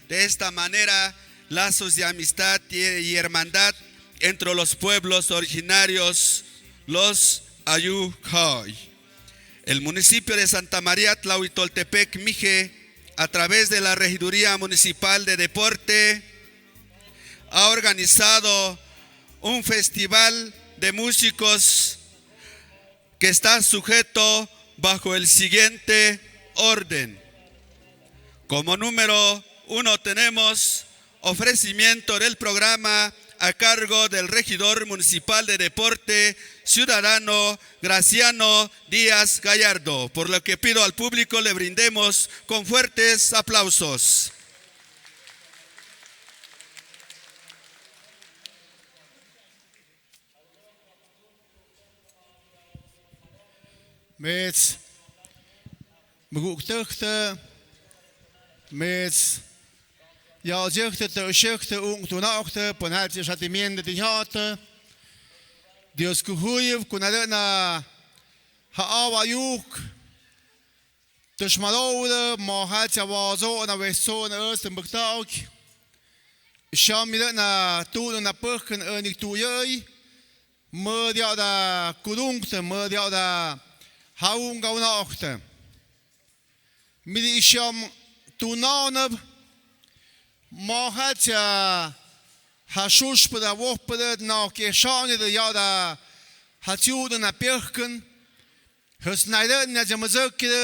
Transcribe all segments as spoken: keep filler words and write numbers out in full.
De esta manera, lazos de amistad y hermandad entre los pueblos originarios los ayukhai. El municipio de Santa María Tlahuitoltepec, Mije, a través de la Regiduría Municipal de Deporte, ha organizado un festival de músicos que está sujeto bajo el siguiente orden. Como número uno tenemos ofrecimiento del programa a cargo del regidor municipal de deporte, ciudadano Graciano Díaz Gallardo, por lo que pido al público le brindemos con fuertes aplausos. Mets, muguk tëhte, mets, ya zyëhte të shëhte ung tunaokte, pon hal chi shatimiende di hate. Dios kuhuyëp kuna lëna ha awa yuk. Tësh malou de mo hal chi awa zo na wes zo na ës të mbëktaok. Sham mi lëna tu na pühkën ë nik tu yëy. Mëd yada kudungte, mëd yada haung gaunaokte. Midi isham tu naonëp. Mo hal chi ha shushpë da wohpë de naoke shaoni de yada ha tiu de na pühkën. Hës nailëna jamazëkide.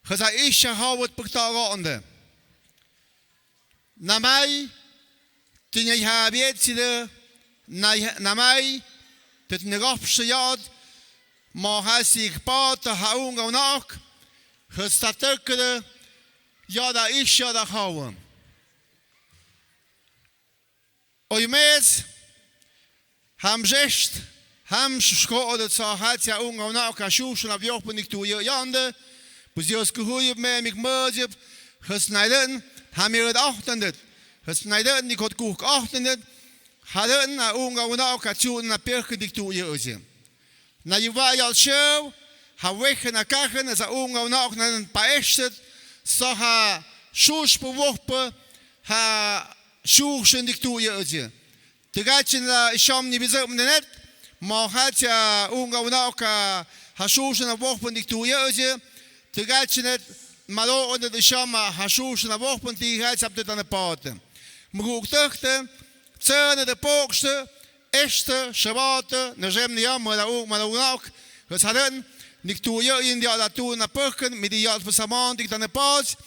Hës a isha hawët pühktaok onde. Namai, tiña ha bietside, namai, tët negapshe yad, mo hal si kpata haung gaunaok, hës tatëkede, yada isha da hawa. Oy mets, ham zhesht, ham shkood sa hal chi aung gaunaok ha shushën a wiohpë nik tu yë yande, pues Dios kuhuyëp me mik mëzyëp, hës nailën, ha mi ëd ahtendët, hës nailën nik hot kuhk ahtendët, ha lën aung gaunaok ha tiu na pühkën nik tu yë ësye. Na yiwa yal shëw, ha wehë na kahë na sa aung gaunaok na pa eshtet, sa ha shushpë wohpë, ha shushën nik tu yë ësye. Tëgachin la isham ni bizëp nenet, mo hal chi aung gaunaok ha shushën a wohpë nik tu yë ësye. Tëgachin et malo ondet isham ha shushën a wohpë ti hal chi apte tane pate. Muguk tëhte, tsëne de pokshte, eshte, shebate, ne zhemne ya, mëda ung, malo gaunaok, hës hadën, nik tu yë yin yada tu na pühkën, midi yad pë saman dik tane pate,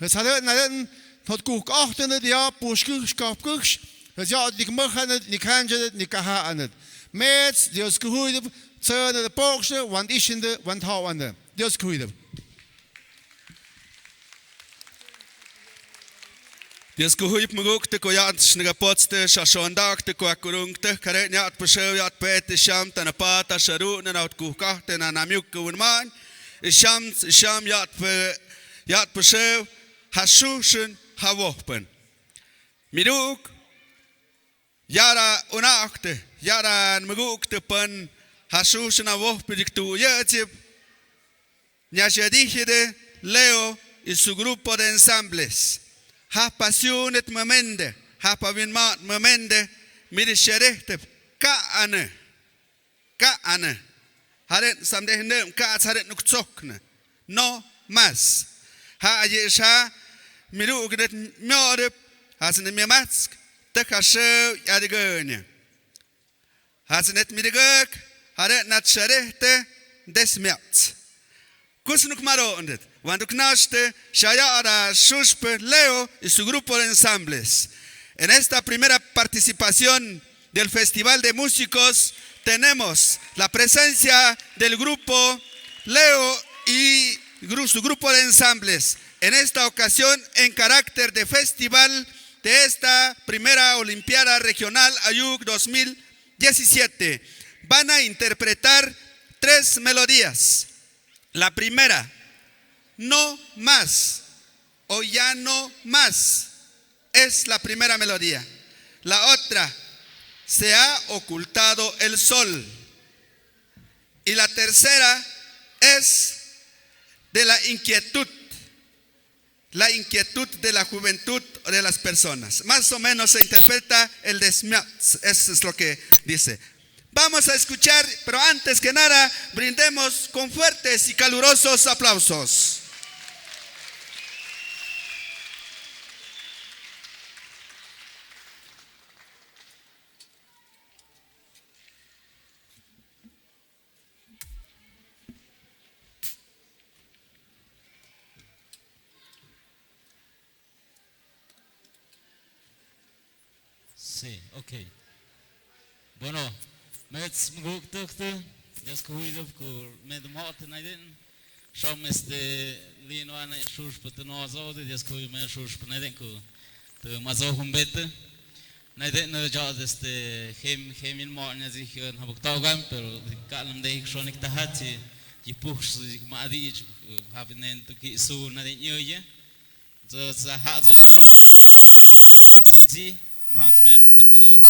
hës hadën, hadën, hot kuhk ahtendët ya, pushkëhsh, kapkëhsh, hës yad nik mëhanet, nik hanjedet, nik kahanet. Mets, Dios kuhuydëp, tsëne de pokshte, wan ishende, wan thawande. Dios kuhuydëp. Dios kuhuyëp muguk tëko yad shnegapotste, shashondak tëko akurung tëh kare, yad pë shëw, yad pë et isham tane pata sharu, na na hot kuhk ahte na na miuk kawun man, isham, isham yad pë, yad pë shëw, ha shushën, ha wohpën. Miruk, yara unaokte, yara mugukte pën, ha shushën a wohpë dik tu yë chip, Nyashadihide Leo y su grupo de ensambles. Hapa siunet mamende, hapa winmat mamende, miri sherehte, ka ane, ka ane. Haren samdehnem, ka ats haren nuk tsokne. No mas. Ha aye sha, miru ugnet miorep, hasne miamatsk, tekashe yadigene. Hasnet mirigek, hare nat sharehte, desmiats. Kusnuk maro ndet, wanduk nashte, shaya ara shushpe Leo y su grupo de ensambles. En esta primera participación del Festival de Músicos tenemos la presencia del grupo Leo y gru-, su grupo de ensambles. En esta ocasión, en carácter de festival de esta primera Olimpiada Regional Ayuk dos mil diecisiete, van a interpretar tres melodías. La primera, no más o ya no más, es la primera melodía. La otra, se ha ocultado el sol. Y la tercera es de la inquietud. la inquietud de la juventud o de las personas. Más o menos se interpreta el desmiats, eso es lo que dice. Vamos a escuchar, pero antes que nada, brindemos con fuertes y calurosos aplausos. Sí, ok. Bueno, mets mguk tuktu, ya skuhuidub ku med mot naiden. Shom este, lino ana shush put no zo de, ya skuhui me shush put naiden ku. Tu mazo humbet. Naiden no ja este, hem, hem in mo nya zi, eh, habuk tau gam, pero ka lam de ik shonik tahat si, yi puh su, yi ma adi ich, eh, hab nen tu ki su naiden yo ye. Zo, za, ha, zo, zo, zi, ma, zo, mer, pat, ma, zo.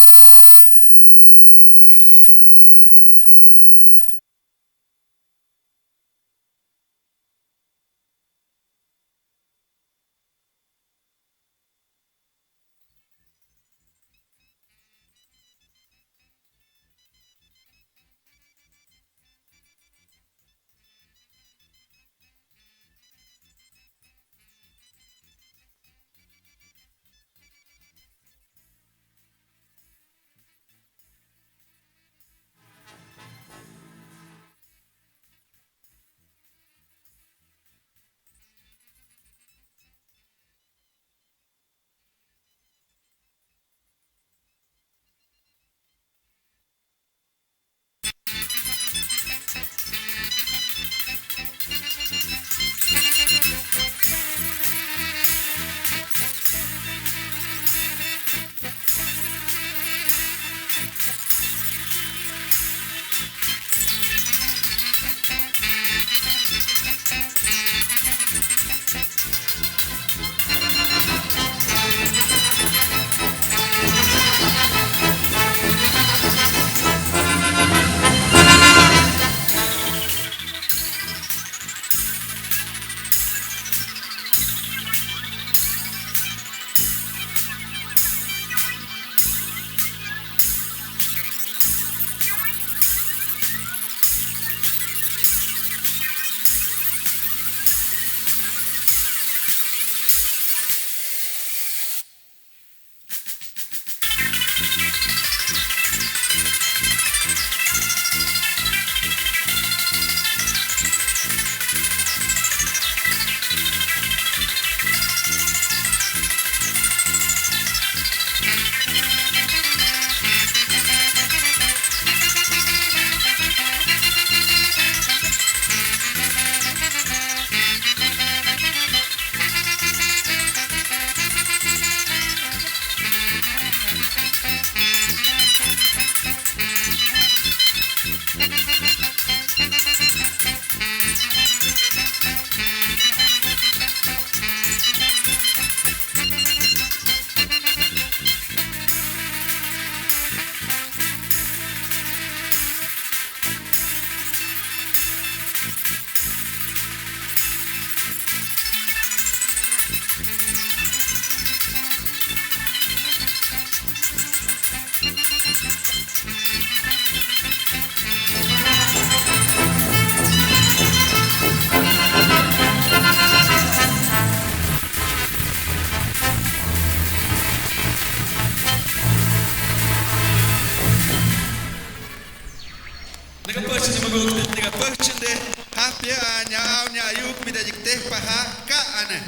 Neka pachin de maguk, neka pachin de hapia nya au nya ayuk mida yik teh paha ka ana.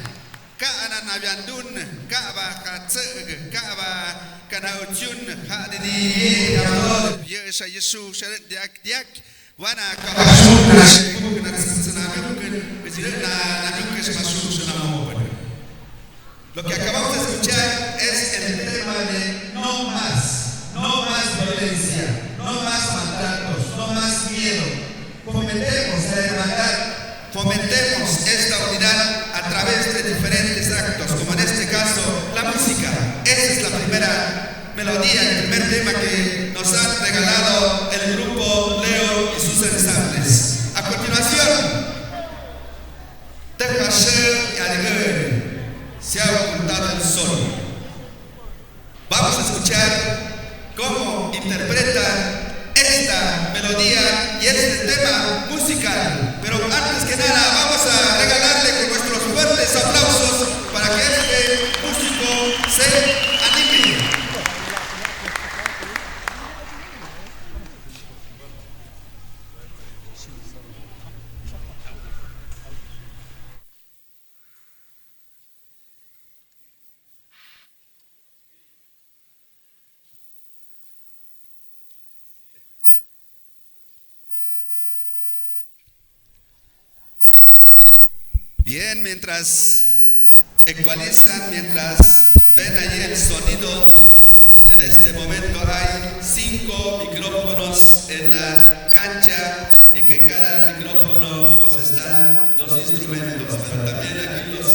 Ka ana nabiandun, ka ba ka tseg, ka ba kana uchun, ha di di ye ya ye sa Yesu sa diak diak. Wana ka ba su na shi ku na tsana ku na na ku shi ma su na mo. Lo que acabamos de escuchar es el tema de no más, no más violencia, no más maltratos, no más miedo. Fomentemos la hermandad, fomentemos esta unidad a través de diferentes actos, como en este caso la música. Esa es la primera melodía, el primer tema que nos han regalado el grupo Leo y sus ensambles. A continuación, Tëhkashë yalgëri. Sol. Vamos a escuchar cómo interpreta esta melodía y este tema musical. Pero antes que nada, vamos a regalarle con nuestros fuertes aplausos para que este músico se anime. Bien, mientras ecualizan, mientras ven allí el sonido, en este momento hay cinco micrófonos en la cancha y que cada micrófono, pues, están los instrumentos, pero también aquí los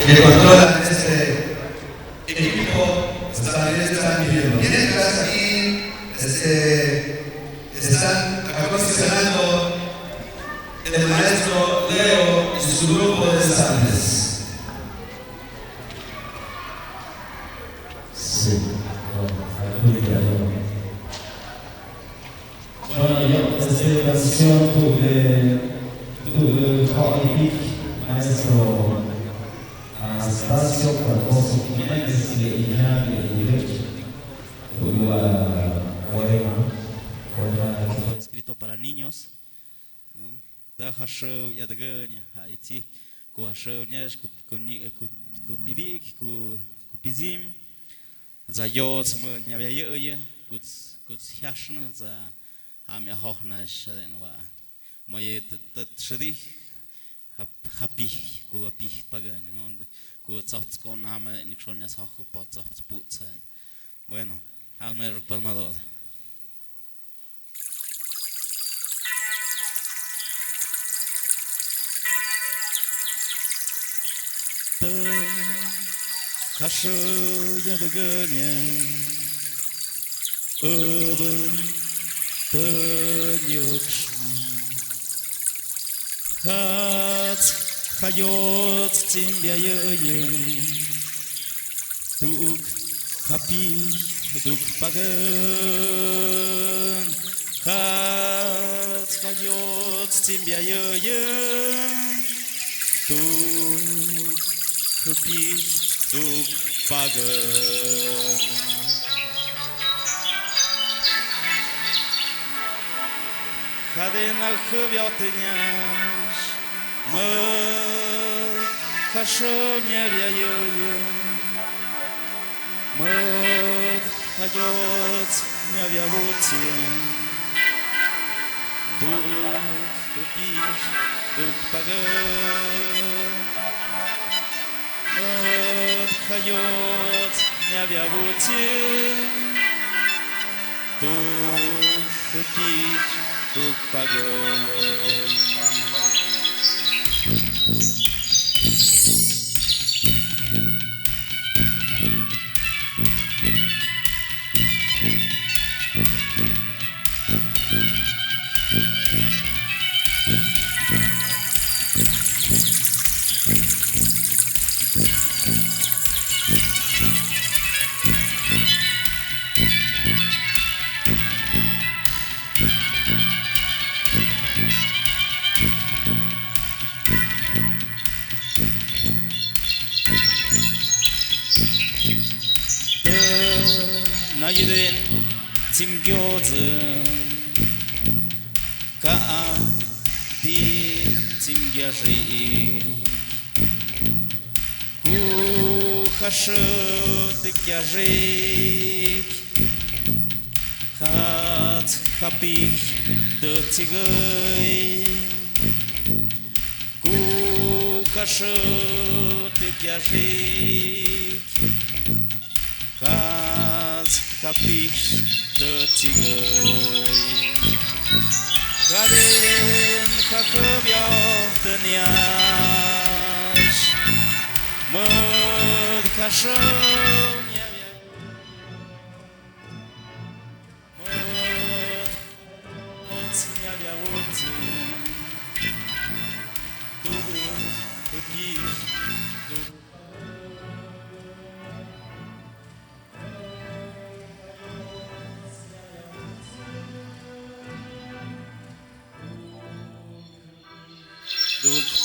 que controlan este equipo también están viendo. Mientras aquí, este, están acondicionando el maestro Leo y su grupo de sables. Sí, bueno, aquí ya no. Bueno, yo, esta canción tuve, tuve, maestro, Anastasio Cardoso Jiménez, le iha, le iha, tuve, poema, poema escrito para niños, ¿no? Ta hashö ya daganya, ha itsi, ku hashö nya, ku, ku ni, ku, ku pidik, ku, ku pizim, za yots ma nya bia yö yö, ku, ku hiashna za, ha mi ahohna shaden wa. Moye te, te shri, hap, hapi, ku hapi pagan, no? Ku tsop tsko nama, ni kshon ya sa ku po tsop putsen. Bueno, ha mi rupal ma do. Ta hashö ya daganya, öbün ta nyökshna. Hats ha yots tsim bia yö yö. Tuk hapi duk pagan, hats ha yots tsim bia yö yö. Tuk hapi duk pagan. Hadena hübia tenya. Mad hashö nya bia yö yö. Mad ha yots nya bia butien. Tuk hapi duk pagan. Mad ha yots nya bia butien. Tuk hapi duk pagan. Nayiden tsim kyo tsü ka a di tsim kya ri. Ku hashö ti kya ri. Hats hapi ti tsigei. Ku hashö ti kya ri. Hats hapi ti tsigei. Haden ha hübia tenya. Mad hashö nya bia. Mad yots nya bia butien. Tuk hapi duk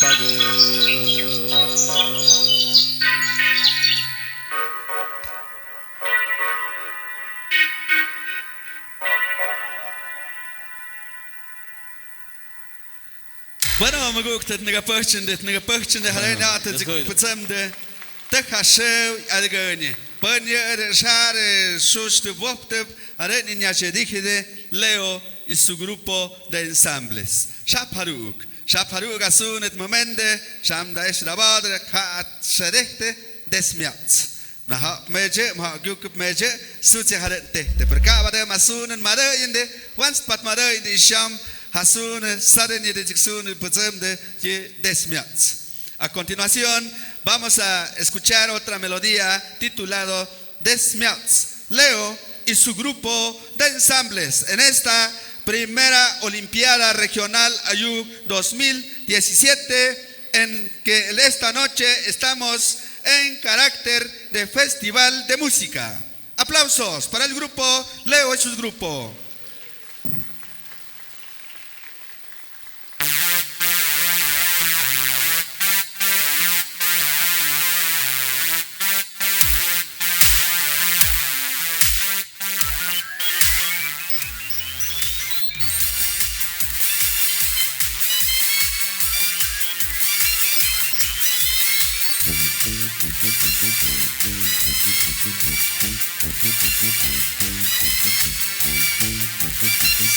Pagü. Bueno, maguktad, nagapagchende, nagapagchende, harayna, te zik pachemde, te hashew algani. Panye re share, shush de wopteb, harayna, nyache dikide, Leo y su grupo de ensambles. Shapharuk, shapharuk asun et momende, shamda esh rabadre, khat sherehte, desmiats. Maha meje, maha gyukup meje, suche harente. Te perkaba de masunen marayende, wanst pat marayende isham, hasune, saren yede jiksunen pazemde, ye desmiats. A continuación, vamos a escuchar otra melodía titulado Desmiats. Leo y su grupo de ensambles en esta primera Olimpiada Regional Ayuk dos mil diecisiete, en que esta noche estamos en carácter de festival de música. Aplausos para el grupo Leo y su grupo.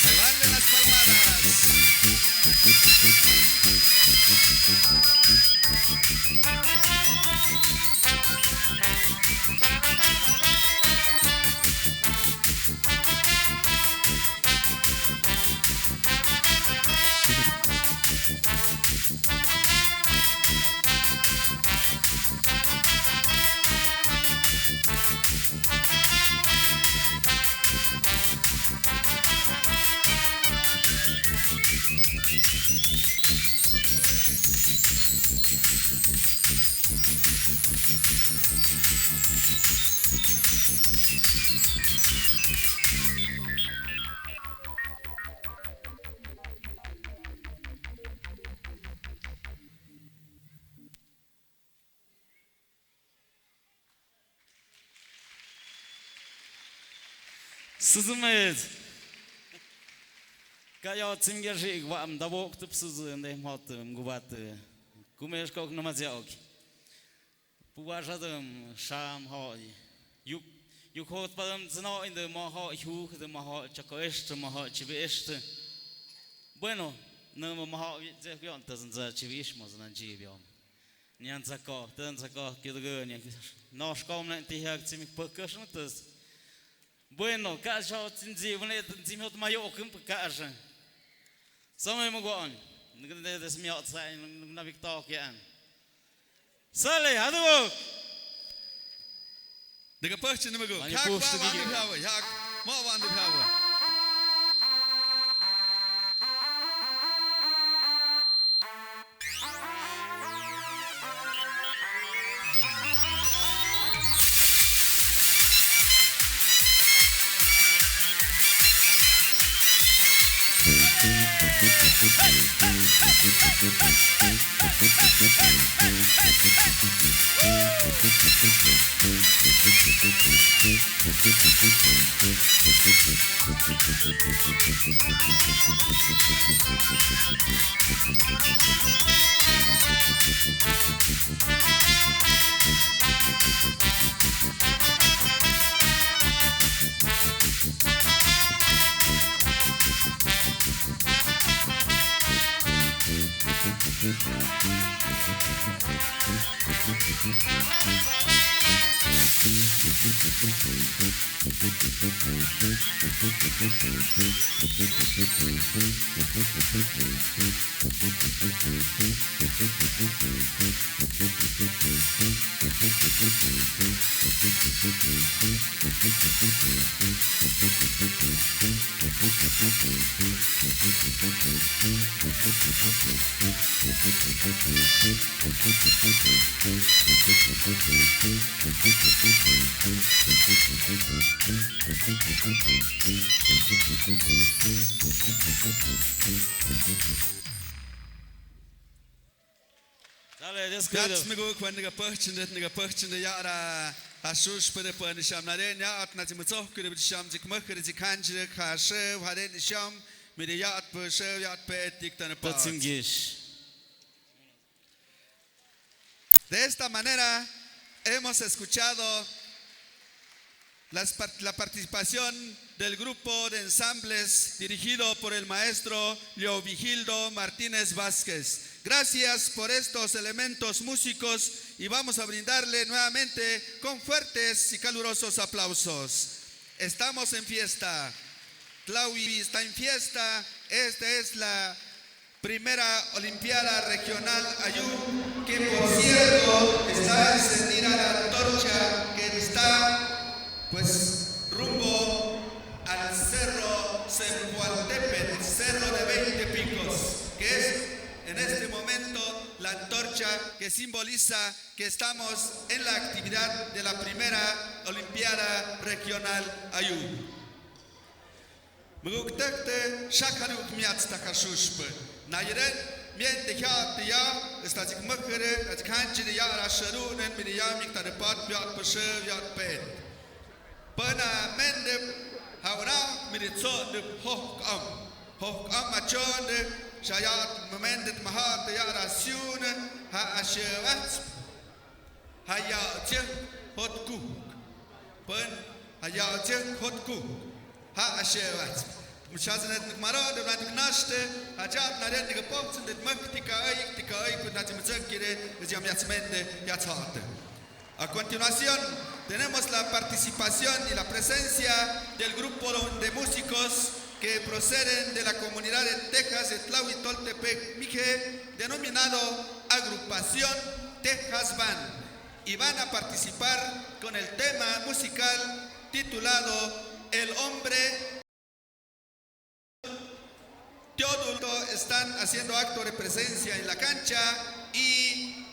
Se valen las palmadas. Süzümet. Ka yo tsimge rik wa'am da wok tup süzü nde mhot ngubat. Kumesh kok namaziaok. Puwa shadum sham ho. Yuk, yuk hot padum zno inde mo ho, hu de mo ho, chako este mo ho, chibi este. Bueno, no mo ho, ze yon tazan za chibi ish mo zan chibi om. Nyan zako, tan zako, kido go, nyan no shkom na tihak tsimik pakash no tas. Bueno, ka sho tsinzi, wene tsinzi hot mayo kum pakash. Samay mo gon. Nung de desmiot sa, nung na victor kian. Sale, hadu. Dega pahchi ni mago. Mani hak push wa to wan gigi. Di hawa, hak. Ma wan di hawa. Gracias, querido. Yats miguk wan nigapachende, nigapachende yara. Hasush pere pa nisham nare nya at na jimutsoh kiri jam jikmah kiri jikhanjire khashe hare nisham miri yat pa she yat pa etik tane pa. Tatsingis. De esta manera hemos escuchado las par-, la participación del grupo de ensambles dirigido por el maestro Leovigildo Martínez Vázquez. Gracias por estos elementos músicos y vamos a brindarle nuevamente con fuertes y calurosos aplausos. Estamos en fiesta. Tlawi está en fiesta. Esta es la Primera Olimpiada Regional Ayú, que por cierto está encendida la antorcha que está, pues, rumbo al cerro Sempoaltépetl, cerro de veinte picos, que es en este momento la antorcha que simboliza que estamos en la actividad de la Primera Olimpiada Regional Ayú. Muguktekte shakharuk miatsta khashushpe. Nayren mien te hya te ya, esta jik mekhere, at khanchi de ya rasharunen, miri ya mik ta de pat, ya peshe, ya pet. Pana mende haura, miri tso de hohkam. Hohkam achon de, shayat mende mahat ya rasiune, ha ashewats. Haya che hot ku. Pen haya che hot ku. Ha ashe wat. Mushaznet maro de blantik nashte, hajat naren de gepoksen de mak tika ay, tika ay, kun hajim zek kire, de jam yatsmende, yatsate. A continuación, tenemos la participación y la presencia del grupo de músicos que proceden de la comunidad de Texas de Tlahuitoltepec, Mije, denominado Agrupación Texas Band, y van a participar con el tema musical titulado El Hombre. Teodulo están haciendo acto de presencia en la cancha y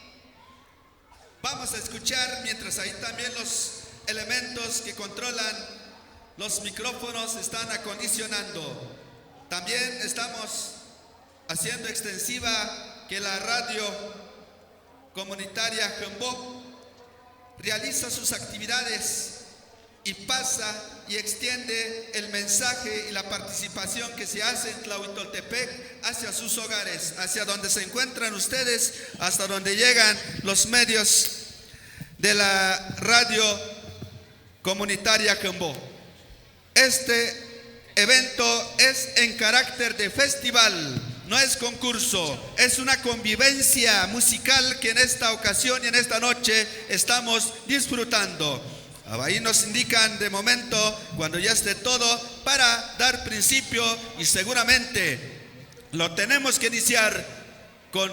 vamos a escuchar, mientras ahí también los elementos que controlan los micrófonos están acondicionando. También estamos haciendo extensiva que la radio comunitaria Jembo realiza sus actividades y pasa y extiende el mensaje y la participación que se hace en Tlahuitoltepec hacia sus hogares, hacia donde se encuentran ustedes, hasta donde llegan los medios de la radio comunitaria Jembo. Este evento es en carácter de festival, no es concurso, es una convivencia musical que en esta ocasión y en esta noche estamos disfrutando. Ahí nos indican de momento, cuando ya esté todo, para dar principio y seguramente lo tenemos que iniciar con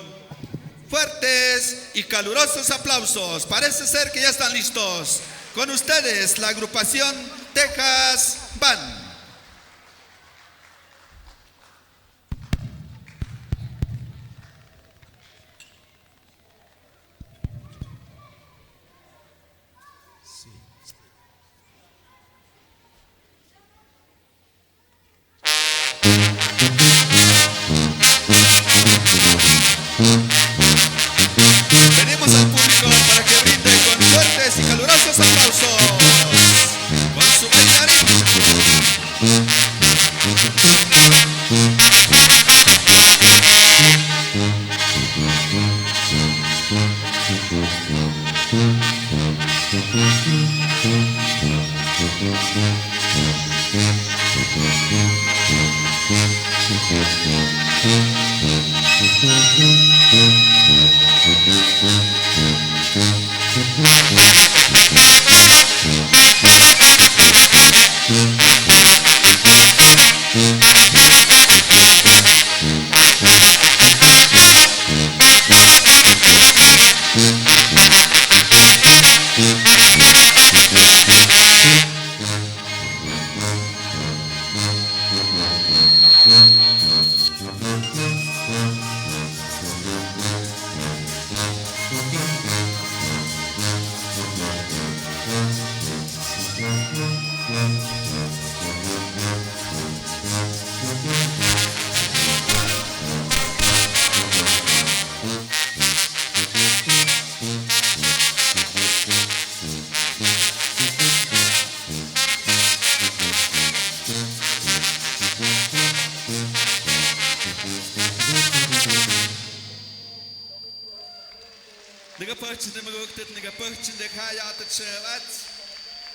fuertes y calurosos aplausos. Parece ser que ya están listos. Con ustedes, la agrupación Texas Band. Pedimos al público para que brinde con fuertes y calurosos aplausos. Con su bailarín. Tet nega pöhchin de ha ya tet shewat.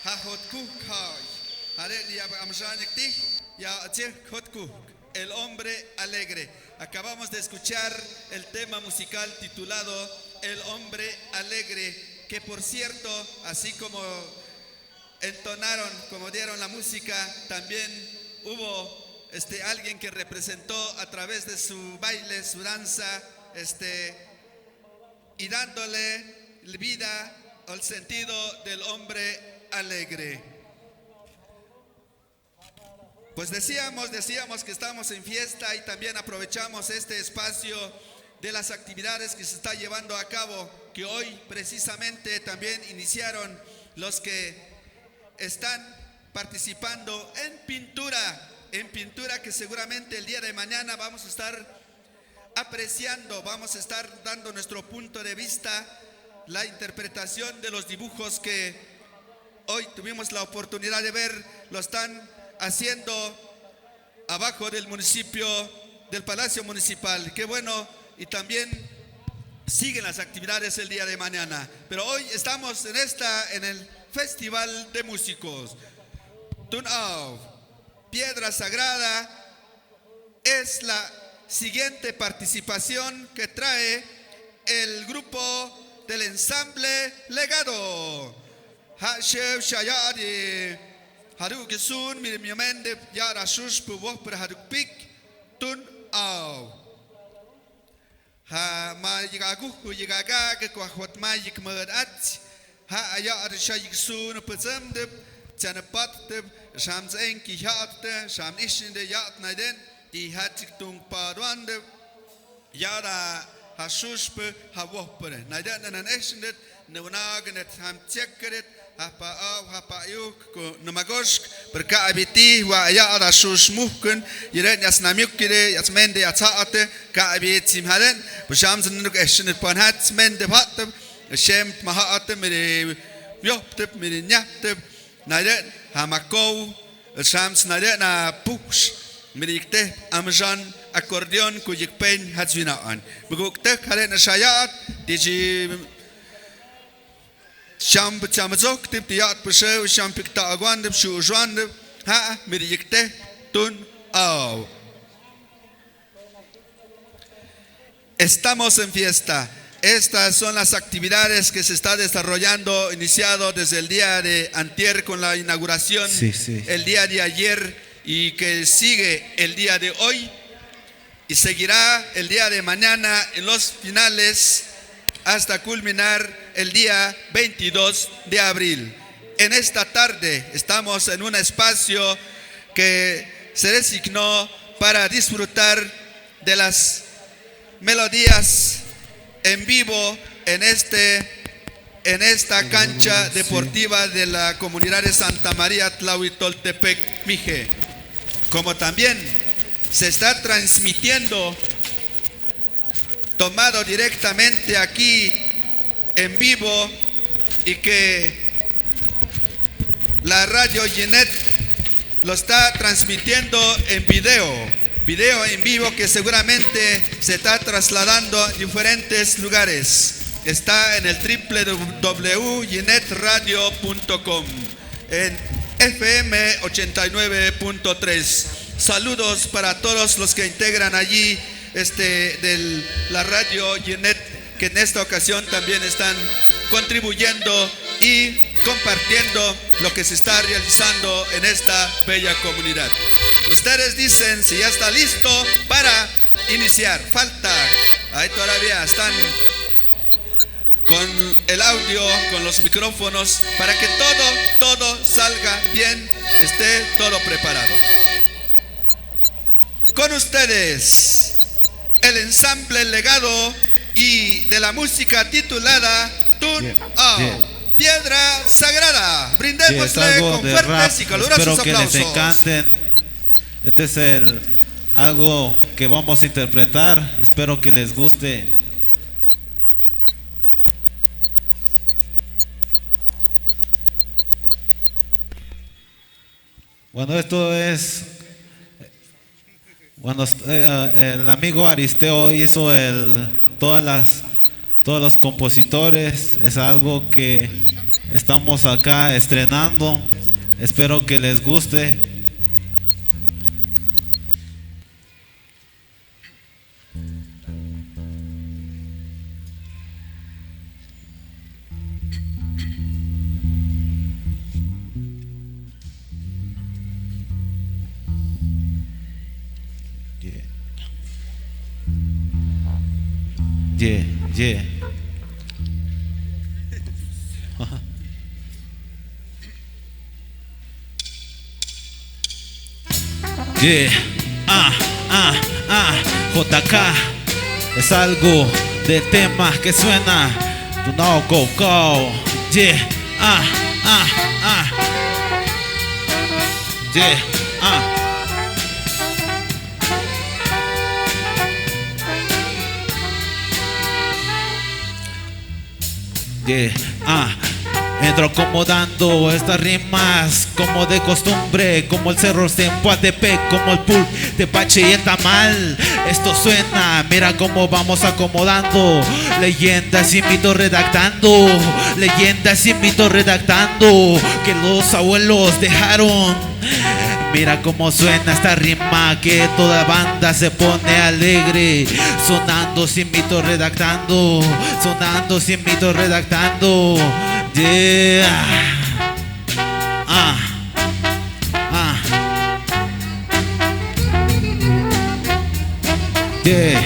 Ha hot kuh kai. Hare ni ya ba amshanik ti. Ya ache hot kuh. El hombre alegre. Acabamos de escuchar el tema musical titulado El hombre alegre, que por cierto, así como entonaron, como dieron la música, también hubo, este, alguien que representó a través de su baile, su danza, este, y dándole vida al sentido del hombre alegre. Pues decíamos, decíamos que estamos en fiesta y también aprovechamos este espacio de las actividades que se está llevando a cabo, que hoy precisamente también iniciaron los que están participando en pintura, en pintura que seguramente el día de mañana vamos a estar apreciando, vamos a estar dando nuestro punto de vista, la interpretación de los dibujos que hoy tuvimos la oportunidad de ver, lo están haciendo abajo del municipio, del Palacio Municipal. Qué bueno, y también siguen las actividades el día de mañana. Pero hoy estamos en esta, en el Festival de Músicos. Tun Au, Piedra Sagrada, es la siguiente participación que trae el grupo del ensamble Legado. Ha shew shaya di haruk sun mi mi mende ya ra shush pu woh per haruk pik tun au. Ha ma yik aguh yik aga ke kwah hot ma yik mad at. Ha aya ar sha yik sun petsem dep, chan pat dep, sham zeng ki hat de, sham ishin de yat na den, di hat yik tung pa duan dep. Yara ha shush pe ha woh pere. Na den nan ishin det, ne wana genet ham tiek keret, ha pa au, ha pa yuk, ko namagoshk, per ka abiti, wa aya ara shush muhken, yire nyas namiuk kire, yas mende, yas haate, ka abit sim haren, per sham zan nuk ishin det pan hat, mende pat, Shem maha ate miri mioptep miri nyaptep. Naide ha makou. Shams naide na push miri ikte amjan akordeon ku yikpen hatswinaan. Mugukte hare na shayat diji sham chamazok tip tiat pushe sham pikta agwandep shu ujwandep ha miri ikte tun au. Estamos en fiesta. Estas son las actividades que se está desarrollando, iniciado desde el día de antier con la inauguración, sí, sí, el día de ayer y que sigue el día de hoy y seguirá el día de mañana en los finales hasta culminar el día veintidós de abril. En esta tarde estamos en un espacio que se designó para disfrutar de las melodías en vivo en este, en esta cancha deportiva de la comunidad de Santa María Tlahuitoltepec, Mije. Como también se está transmitiendo, tomado directamente aquí en vivo y que la radio Yenet lo está transmitiendo en video, video en vivo que seguramente se está trasladando a diferentes lugares. Está en el triple w yenet radio punto com, en F M ochenta y nueve punto tres. Saludos para todos los que integran allí, este, del, la radio Yenet, que en esta ocasión también están contribuyendo y compartiendo lo que se está realizando en esta bella comunidad. Ustedes dicen si ya está listo para iniciar. Falta. Ahí todavía están con el audio, con los micrófonos, para que todo, todo salga bien, esté todo preparado. Con ustedes, el ensamble Legado y de la música titulada Tun Au, Piedra Sagrada. Brindémosle con fuertes y calurosos aplausos. Bien, bien. Sí, es algo de rap. Espero que les encanten. Este es el, algo que vamos a interpretar. Espero que les guste. Bueno, esto es, bueno, eh, eh, el amigo Aristeo hizo el, todas las, Todos los compositores, es algo que estamos acá estrenando. Espero que les guste. Yeah. Yeah, yeah. Yeah, ah, ah, ah, J K. Es algo del tema que suena. Tu no, go, go. Yeah, ah, ah, ah. Yeah, ah. Yeah, ah. Entro acomodando estas rimas como de costumbre, como el cerro Tempualtepec, como el pool de Pache y el Tamal. Esto suena, mira cómo vamos acomodando. Leyendas y mitos redactando, leyendas y mitos redactando, que los abuelos dejaron. Mira cómo suena esta rima que toda banda se pone alegre. Sonando sin mito redactando, sonando sin mito redactando. Yeah. Ah. Ah. Yeah.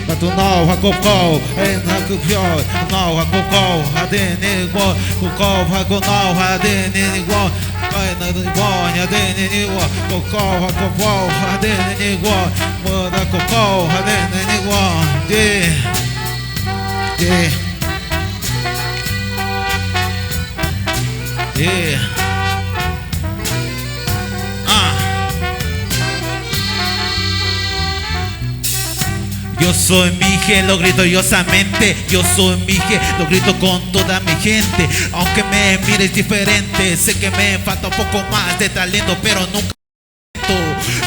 But to know how go go, and how go go, know how go go, how then it go, go go, how go know, how then it go, I know the go, how then it go, go go, how go go, how then it go, go go, how then it go. Yeah. Yeah. Yeah. Ah. Yo soy Mije, lo grito orgullosamente. Yo soy Mije, lo grito con toda mi gente. Aunque me mires diferente, sé que me falta un poco más de talento, pero nunca.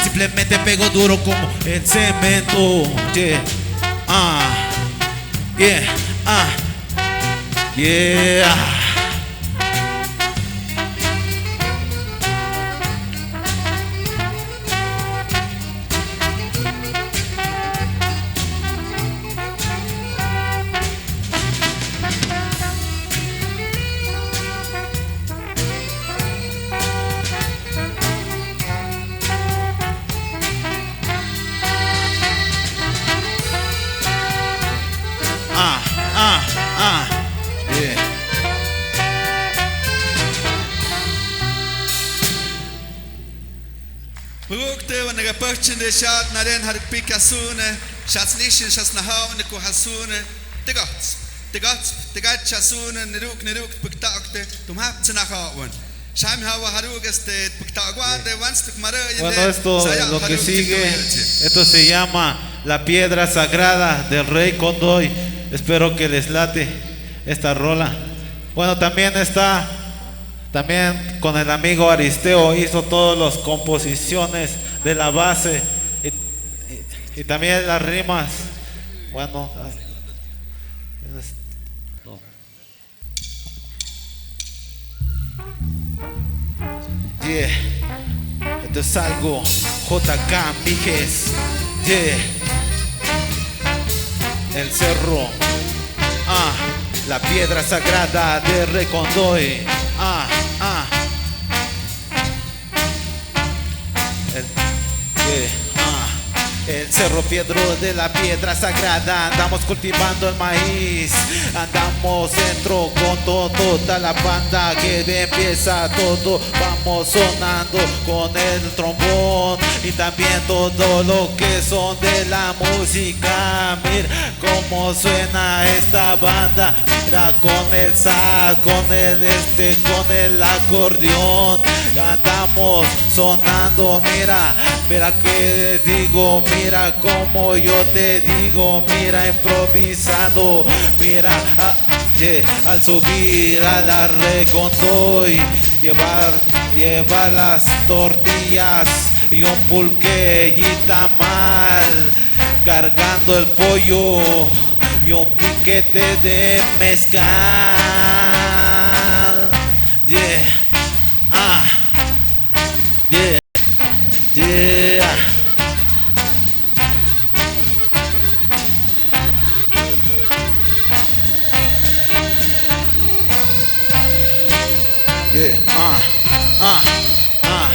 Simplemente pego duro como el cemento. Yeah. Ah. Yeah. Ah. Yeah. Ah, ah, ah. Yeah. Pukte wan naga pachin de shat naren har pika sune, shat snishin, shat nahaw ne ko hasune. Tegats, tegats, tegats shat sune, neruk, neruk, puktakte, tum hap tsena hawan. Sham hawa haruk este, puktakwa de wans tuk mare. Bueno, esto, lo que sigue, esto se llama La Piedra Sagrada del Rey Kondoy. Espero que les late esta rola. Bueno, también está, también con el amigo Aristeo hizo todas las composiciones de la base y, y, y también las rimas. Bueno, es-, no. Yeah. Esto es algo J K Mijes. Yeah. El cerro. Ah, la piedra sagrada de Recondoy. Ah, ah. El, yeah, ah. El cerro Piedro de la piedra sagrada, andamos cultivando el maíz, andamos dentro con todo, toda la banda que empieza todo, vamos sonando con el trombón y también todo lo que son de la música. Mira cómo suena esta banda. Mira, con el sax, con el este, con el acordeón, andamos sonando, mira, mira qué les digo, mira cómo yo te digo, mira, improvisando, mira, ah, yeah, al subir a la Recondoy, llevar, llevar las tortillas y un pulque y tamal. Cargando el pollo, Y un piquete de mezcal. Yeah. Ah. Yeah. Yeah. Yeah. Ah. Ah. Ah.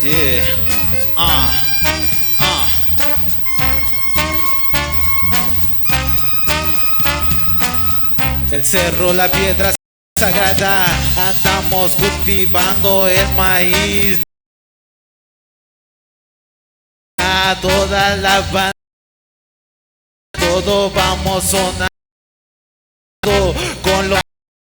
Yeah. Ah. Ah. El cerro, la piedra sagrada, andamos cultivando el maíz. A toda la banda, todo vamos sonando con los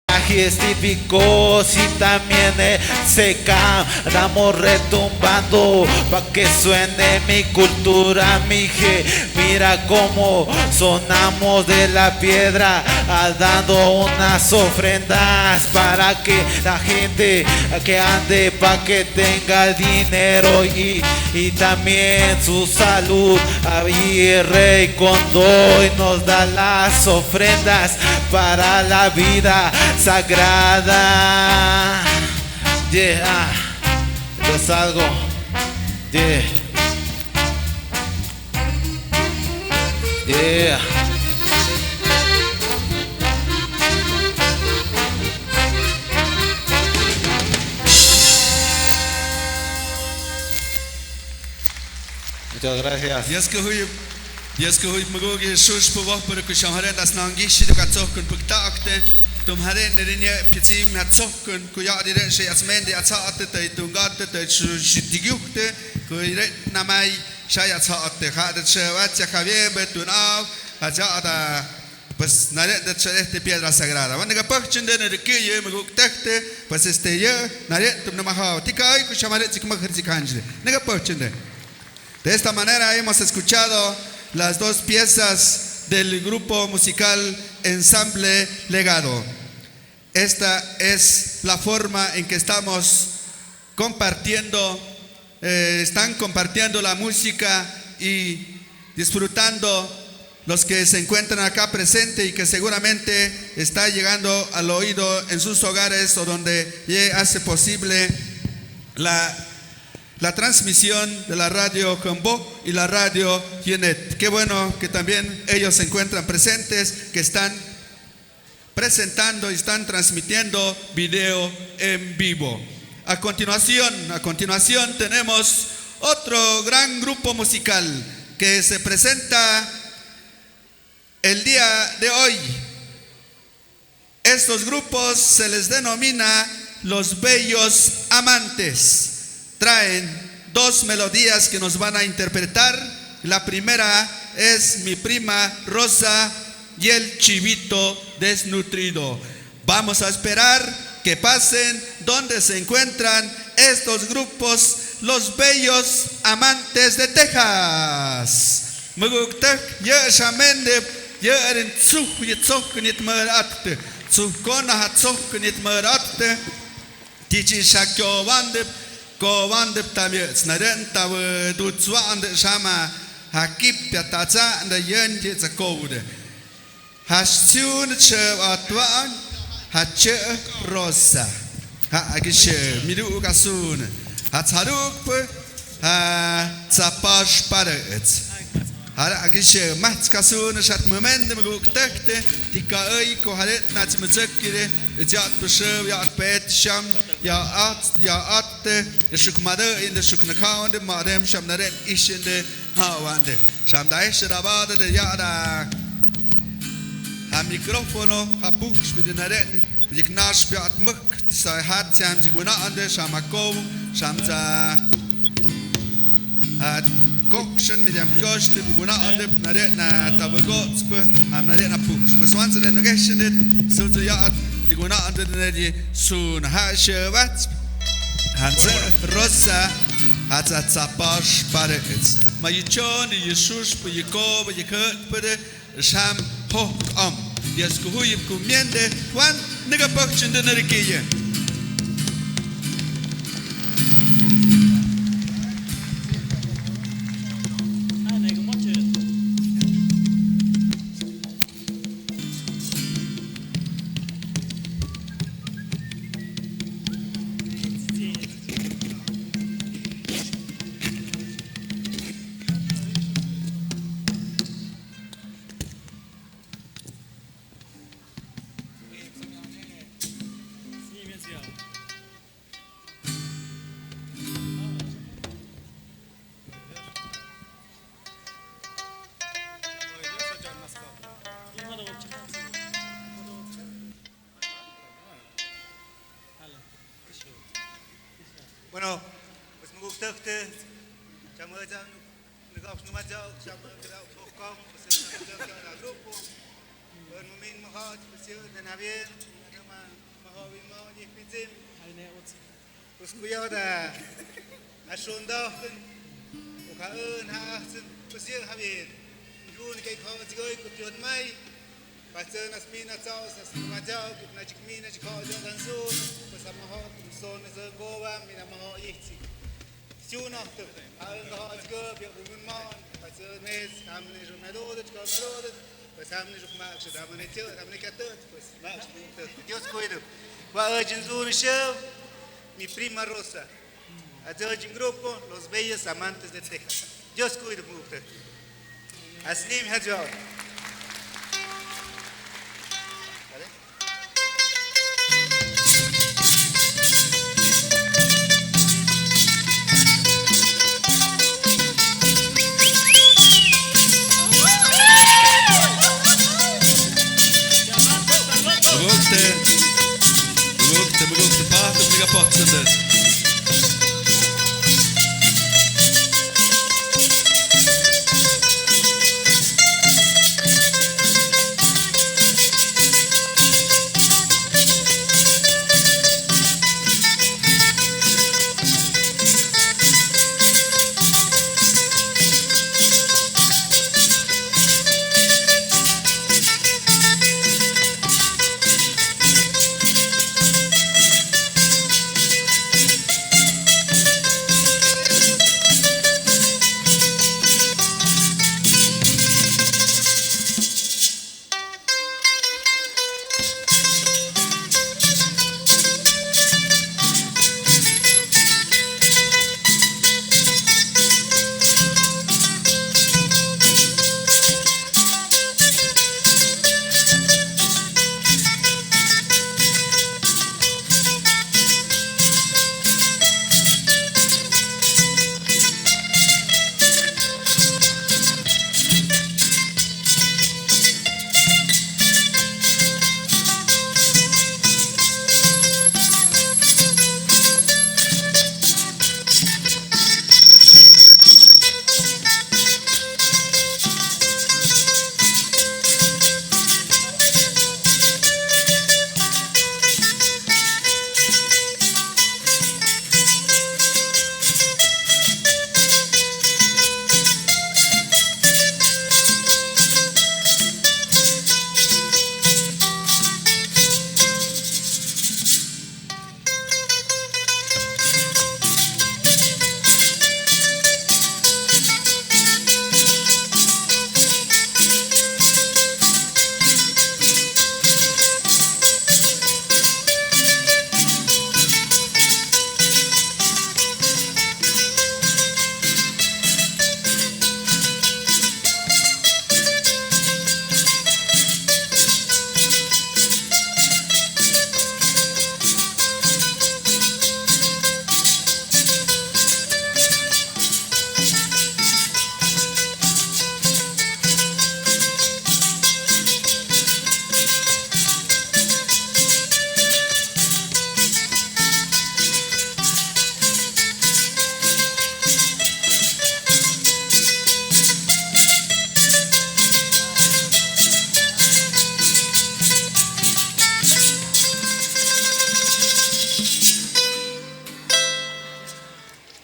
trajes típicos y también el secán, andamos retumbando pa' que suene mi cultura, mi gente. Mira cómo sonamos de la piedra, ah, dando unas ofrendas para que la gente que ande pa' que tenga dinero y, y también su salud. Ahí el rey Condoi nos da las ofrendas para la vida sagrada. Yeah, ah, yo salgo. Yeah. Yeah. Muchas gracias. Dios kahuyup, Dios kahuyup magu'u ki suushpa wahpara ku shamharen das nangihshii tu katsohkun puktakte, tum haren nerinya pitsim hatsohkun ku ya'ri ren shi asmendi atsahate tai tunggate tai su-, shitigiuhte, ku ren namai shaya tsahate, ha de che wacha ha bien betun au, ha cha da, pues, nare de che este piedra sagrada. Wanda ka pagchinde ne de ki ye me guk tehte, pues, este ye, nare tum na mahao. Tika ai ku shamare tsik ma khar tsik hanjde. Ne ka pagchinde. De esta manera hemos escuchado las dos piezas del grupo musical Ensamble Legado. Esta es la forma en que estamos compartiendo, eh, están compartiendo la música y disfrutando los que se encuentran acá presente y que seguramente está llegando al oído en sus hogares o donde ye hace posible la, la transmisión de la radio Jombo y la radio Yenet. Qué bueno que también ellos se encuentran presentes, que están presentando y están transmitiendo video en vivo. A continuación, a continuación tenemos otro gran grupo musical que se presenta el día de hoy. Estos grupos se les denomina los Bellos Amantes. Traen dos melodías que nos van a interpretar. La primera es Mi prima Rosa y el Chivito Desnutrido. Vamos a esperar que pasen donde se encuentran estos grupos, los Bellos Amantes de Texas. Muguk tak, ye shamen de, ye erin tsuh, ye tsoh, nit mer atte. Tsuh kona ha tsoh, nit mer atte. Tichi sha kyo wandep, ko wandep tamie, snaren tawe du tswande shama, ha kipia tatsa, nda yen ye tsakoude. Ha shun che atwan, ha che Rosa. Ha akishe, miru kasun. Ha tsaruk pe, ha tsapash parets. Hara akishe, mats kasun shat momende muguk tekte, tika ei ko haret na tsmetsek kire, jat pushew, jat pet sham, ja at, ja atte, shuk mare inde shuk nakhaunde, marem sham naren ishinde, hawande. Sham da ish rabade de yara. Micrófono, ha pukshpi di nare'ne, yik nashpi at muk, di sa hat siam yik wina ande, shama kow, sham sa, at kokshen, mi diam koshte, yik wina ande, nare'na tabagotspe, am nare'na pukshpe. Swansen en geshen dit, sulse ya at, yik wina ande, di nedi, sun ha shewats, hanse, rosa, hat sa tsapash pare its. Ma yichon, yishushpe, yikoba, yikhutpe, Sham ho om. Dios kuhuyip kumiende, Juan, nega pokchende nerikiye. Bueno, pues me gusta que te llamo de Nagawsnuma jao, shama, kadaw, hokom, pasir, nagawsnuma jao, la grupo. Wen mumin mahot, pasir, den habien, nama, mahowin mo, yih pitzin. Uskuyo da, ashun dohten, uka un, ha ahsen, pasir, habien. Yun kay ko, tigoi, kutiot mai. Pasir, nas mina, tsaos, nas mina, jao, kut na jik mina, jik ho, jao, dan sun, pasama ho, kum son, nas gowa, mina maho, yih, tsi. Siu noh tu, ha eng ho atsi ko, biak bumun mon, pasir mes, hamne jum na dodet, kom na dodet, pas hamne jum mak sud, hamne tiot, hamne katot, pas mak sud. Dios kuido. Wa ajin zun show, mi prima Rosa. Ajin grupo, Los Bellos Amantes de Texas. Dios kuido, mukte. Aslim ha jao. Mugukte, mugukte, mugukte, pahte, mega pahte, sende.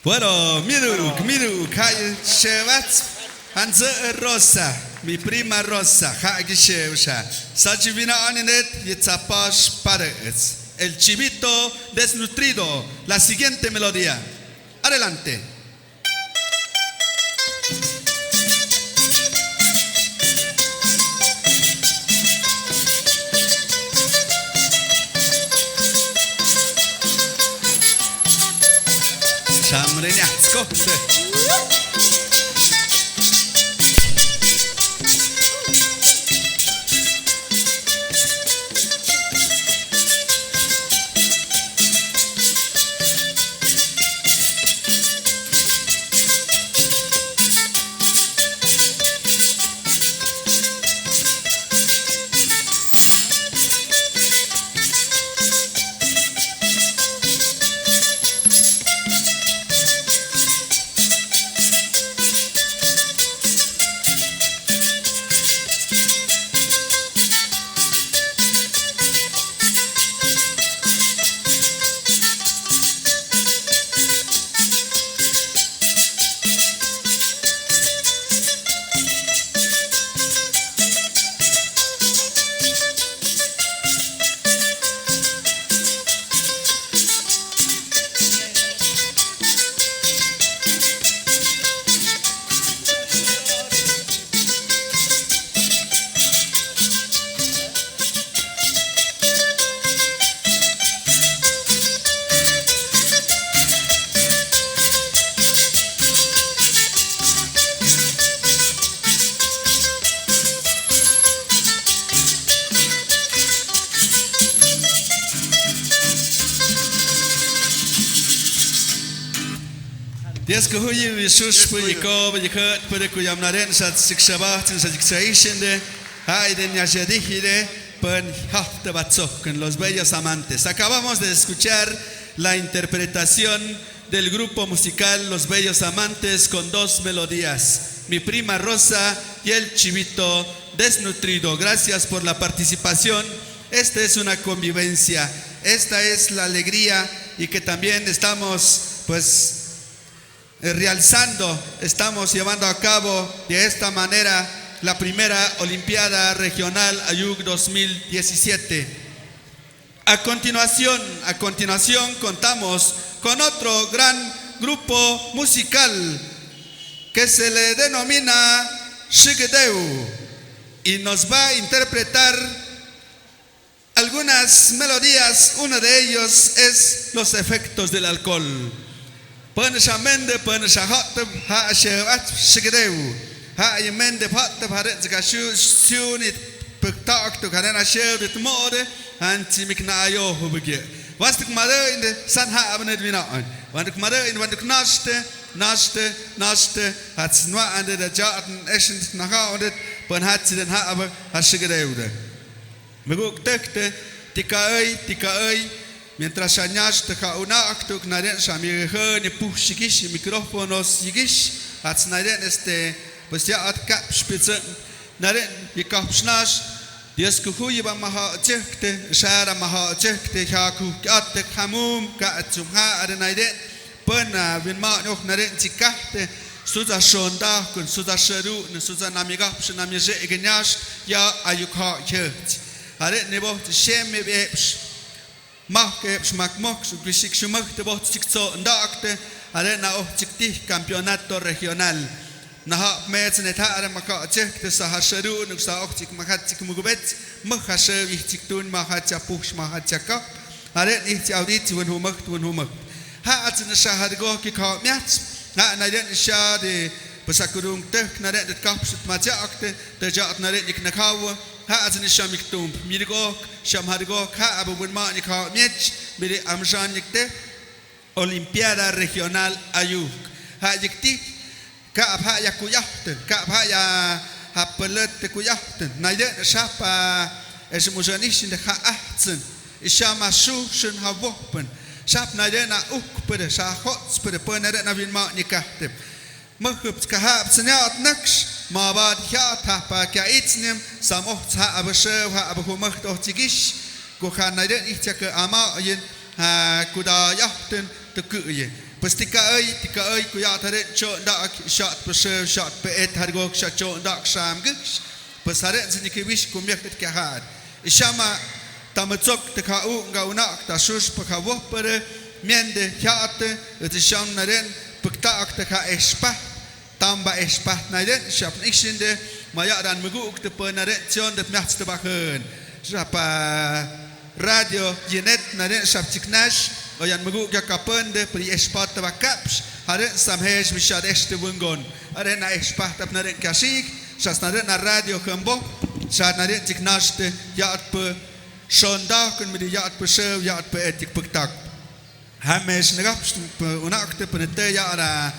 Bueno, miru, miru, kaya shewats, Hanse Rosa, mi prima Rosa, ha ki shewsha. Sachi vina aninet, yitsapash parets. El chivito desnutrido, la siguiente melodía. Adelante. Samrenia, skohte. Dios kuhuyi, Jesús, pu yiko, pu yiko, pu de kuyam naren, sat sik shabah, sin sat sik saishin de, ha iden ya shadihire, pen hafte batsohken, Los Bellos Amantes. Acabamos de escuchar la interpretación del grupo musical Los Bellos Amantes con dos melodías, Mi Prima Rosa y El Chivito Desnutrido. Gracias por la participación. Esta es una convivencia, esta es la alegría y que también estamos, pues, eh, realzando, estamos llevando a cabo de esta manera la primera Olimpiada Regional Ayuk dos mil diecisiete. A continuación, a continuación contamos con otro gran grupo musical que se le denomina Shigedeu y nos va a interpretar algunas melodías. Uno de ellos es los efectos del alcohol. Pyn sha mende, pyn sha hotep, ha ashew ach Shigedeu. Ha ayi mende hotep, ha ren zika shu, shu ni pek tak tu, ha ren ashew dit mode, han chi mik na ayo hu bege. Wastik made inde san ha abnet vina an. Wandik made in wandik nashte, nashte, nashte, hat snwa ande da ja at eshin na ha ondet, pyn hat si den ha abe, ha Shigedeu de. Meguk tekte, tikaei, tikaei, mientras sha nyash te ha unak tuk naren sha mi he ni puh shigish, micrófonos yigish, ats naren este, pues ya at kap shpitzen, naren yikap shnash, Dios kuhuyi ba maha chekte, shara maha chekte, ha kuh at tek hamum, ka atsum ha are naren, Pyn, ah, win ma nyok naren chikahte, suza shonda kun, suza sherun, suza namigapsh, namigegnyash, ya ayuk ha yech. Are ni boh shem me bepsh. Mah kepsh mak moksh, bishik shumakte boh chik tso ndakte, are na oh chik tih campeonato regional. Naha mets ne tha are maka chekte sa ha sherun, sa oh chik makat chik mugubet, mah ha sher ih chik tun, maha cha push, maha cha kap. Are nih chi audit chi wen humak, wen humak. Ha atsin sha ha de goh ki kha miat. Ha naren sha de pasakurung te, naren de kap shit ma cha akte, te ja at naren ik na khawa. Ha atsin sha mik tum, mi de goh, sham ha de goh, ha abu wen ma ni kha miat, mi de am shan ik te. Olimpiada Regional Ayuk. Ha yik ti, Ka apha ya kuyahten, ka apha ya hapelet te kuyahten. Naiden shapa, es musanishin de ha ahtsen. Ishama shuhshin ha wohpen. Shap naiden a ukpere, sha hotspere, pynere na win ma nikahte. Mahup ka hap senyat naksh, ma bad ya thapa kya itsnim, samoht ha abashew, ha abahumaht oh chigish. Kuha naiden ihchake ama yin, ha kuda yahten, te kuye. Pues tika ai, tika ai, ku ya'ad ha ren chon dak, shat pa sho, shat pa et, har gok shat chon dak sham gik. Pues ha ren sin ki wish ku miak et ka har. Ishama tama chok te ka u nga unak ta sus pa ka woh pere, miende hiat, et isham na ren, pektak te ka espa, tamba espa na ren, shap ni sinde, ma ya ran muguk te pa na ren, chion det miak te bahen. Shapa radio, yenet na ren sap chiknash, oyan muguk ya kapende, pri espat ba kapsh, ha ren samhesh mi shad este wungon, ha ren na espat na ren kasik, sas na ren na radio kembo, sas na ren chiknash te, ya at pe, shonda kun mi di ya at pe sew, ya at pe etik pektak. Hamesh negap, unak te penete ya ara,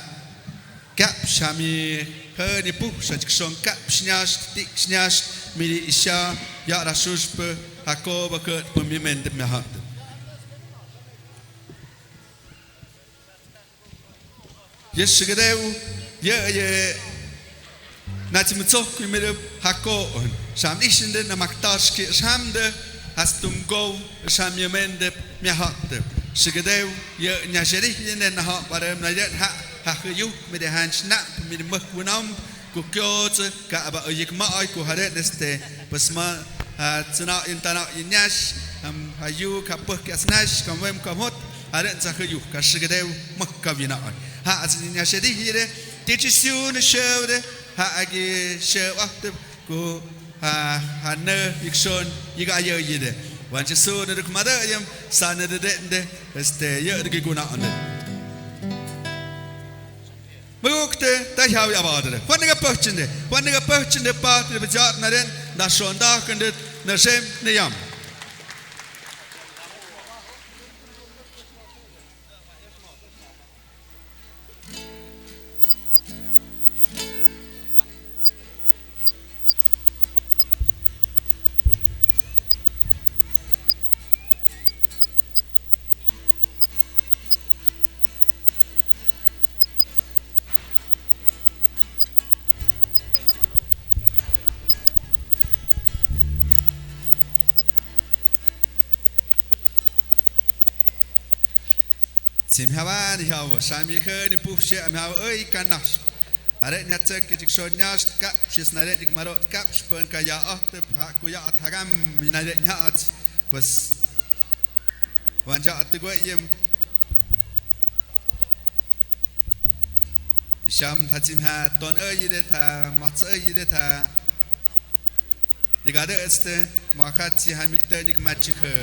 Kapsh ha mi heni puh sa chikson kapsh nyasht, tik nyasht, miri isha, ya rasus pe, Jakoba ke pe mi mende miahat. Yes, shigedeu, ye, ye, na chimitsok mi miri Jakob, sam isinde na maktash ki samde, hastum go, Shamia mendep miahatep. Shigedeu, ye nyasheri, ye nen naha, barem na yen ha, ha yu, mi de hanch na, mi de muk wunam, ku kyoch, ka aba yik ma ai ku haren este, pues ma, ha, tsuna in tana in nyash, am, ha yu, ka puk as nash, kam wem kam hot, haren sa yu, ka shigedeu, muk ka wina ai. Ha, as nyasheri, ye de, tichi siu ne sheu de, ha, agi sheu ahtep, ku, Ha, ha ne, yik son, yik ayo yide. Wan Jisu ne duk mada yam, sa ne de de de, este, ye de ki guna ande. Mugukte, ta hiawi abadre. Wan ne ga pachinde, wan ne ga pachinde pa, de bejat na ren, na son da kende, na sem, ne yam. Sim hawan hiaw, sami heni puf she am hiaw, oi, kanash. Are nya tsek ki jik so nyas kap, shis na re nik marot kap, shpon ka ya ohtep, ha ku ya ot hagam, mi na re nya ot, pues, wan ja ot gwe yem. Sham tha sim ha ton oi de tha, mats oi de tha. Digade este, makat si ha mik te nik machik he.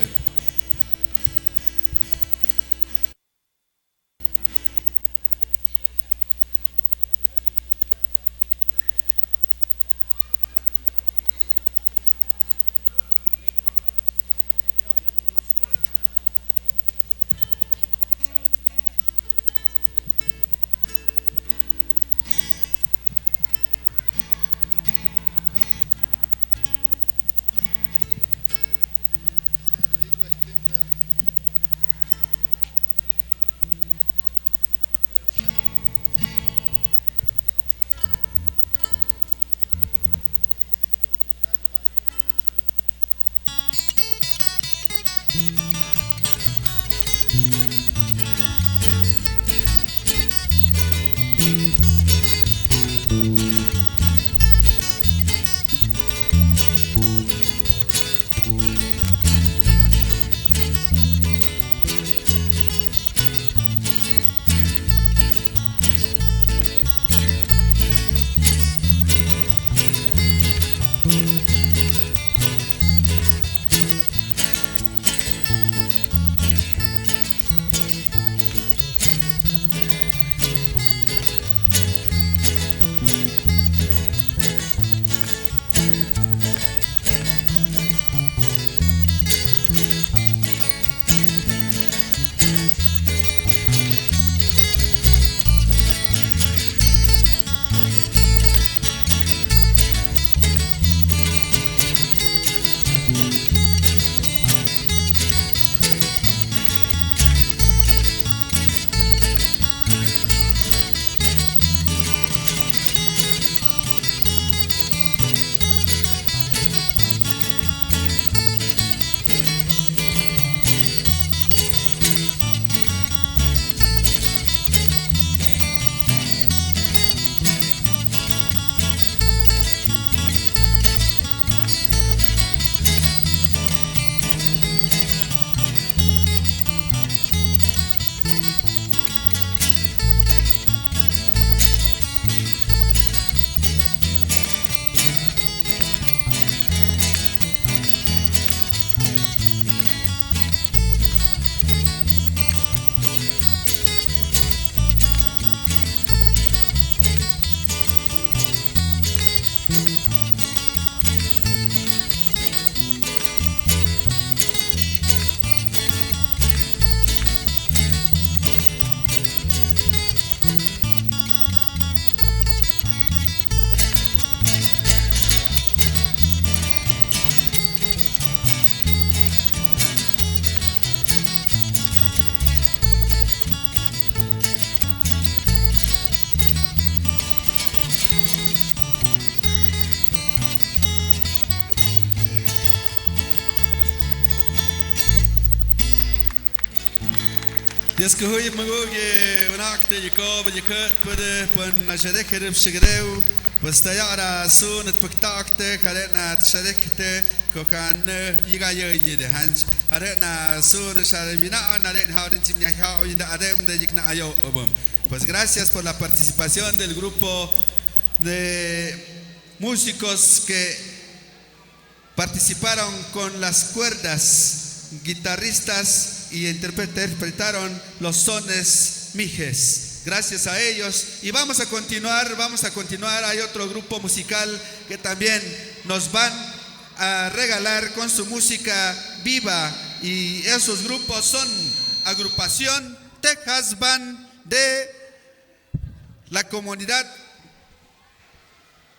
Dios kuhuyip manguk i unakte Jacob, Jacob, pwede pun na sharek herep shigreu, pues tayara su nat paktakte, harena sharek te, kokan, eh, yiga yo yide hanch, harena su na sharek bina, na ren haurin chimya hau inda adem de yikna ayo obum. Pues gracias por la participación del grupo de músicos que participaron con las cuerdas, guitarristas y interpre-, interpretaron los sones mijes. Gracias a ellos. Y vamos a continuar, vamos a continuar. Hay otro grupo musical que también nos van a regalar con su música viva. Y esos grupos son agrupación Texas Band de la comunidad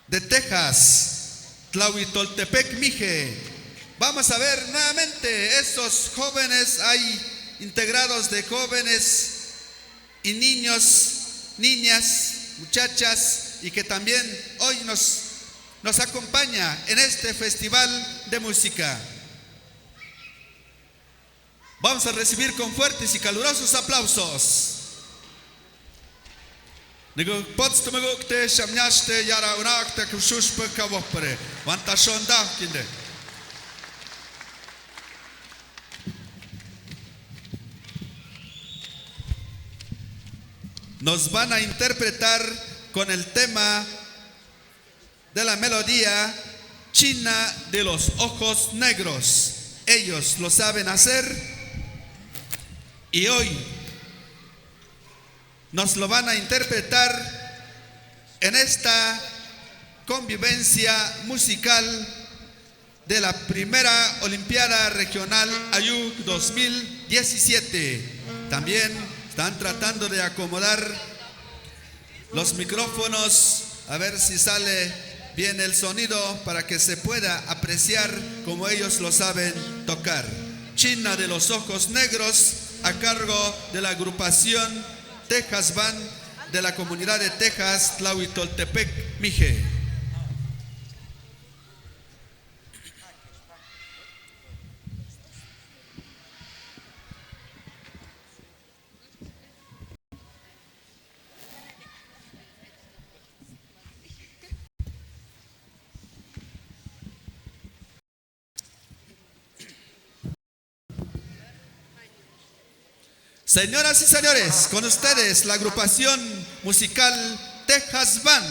de Texas, Tlahuitoltepec Mije. Vamos a ver nuevamente estos jóvenes, hay integrados de jóvenes y niños, niñas, muchachas, y que también hoy nos, nos acompaña en este festival de música. Vamos a recibir con fuertes y calurosos aplausos. Niguk pots tumaguk te shamnyash te yara unak te kushush pe kawopre. Wanta shonda kinde. Nos van a interpretar con el tema de la melodía China de los ojos negros. Ellos lo saben hacer y hoy nos lo van a interpretar en esta convivencia musical de la primera Olimpiada Regional Ayuk dos mil diecisiete. También están tratando de acomodar los micrófonos, a ver si sale bien el sonido para que se pueda apreciar como ellos lo saben tocar. China de los ojos negros, a cargo de la agrupación Texas Band de la comunidad de Texas, Tlahuitoltepec Mije. Señoras y señores, con ustedes la agrupación musical Texas Band.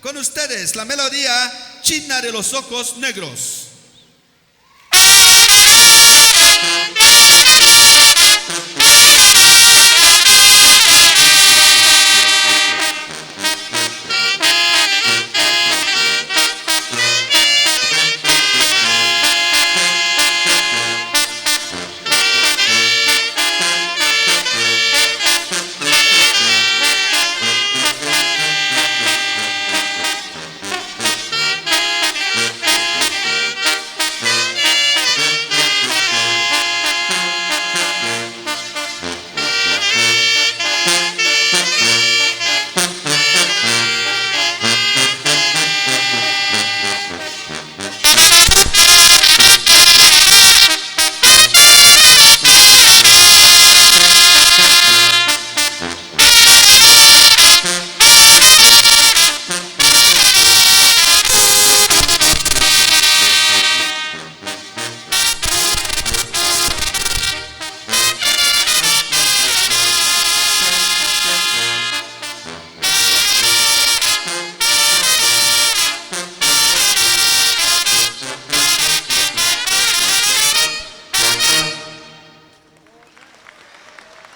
Con ustedes la melodía China de los ojos negros.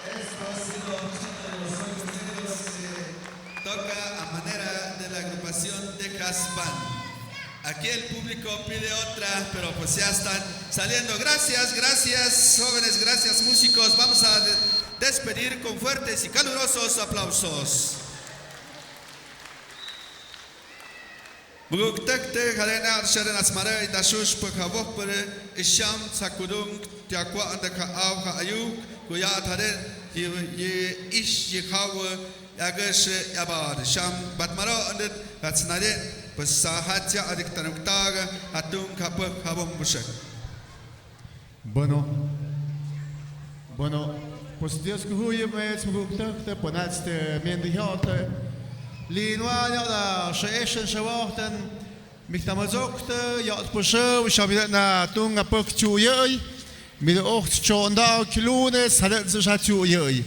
Esto ha sido China de los ojos negros que toca a manera de la agrupación Texas Band. Aquí el público pide otra, pero pues ya están saliendo. Gracias, gracias, jóvenes, gracias, músicos. Vamos a de-, despedir con fuertes y calurosos aplausos. Muguk tekte harena sharena smare ita shush pwek hawok pwere isham sakudung tiakwa ande ka aw ha ayuk kuya thare yi, yi ish yi hawe yage she yabar sham batmaro ande hatsnare pwesa hatya adik tanuk taga hatung ka pwek hawok bushek. Bueno, bueno, Pues Dios kuhuyu me tsmukhukta te ponatste mientras hiohte. Linwa yada sheeshen shawahten. Mikta mazokte yada pushew shamidena tunga puk chuyei. Mido oht chonda kilune sadet sha chuyei.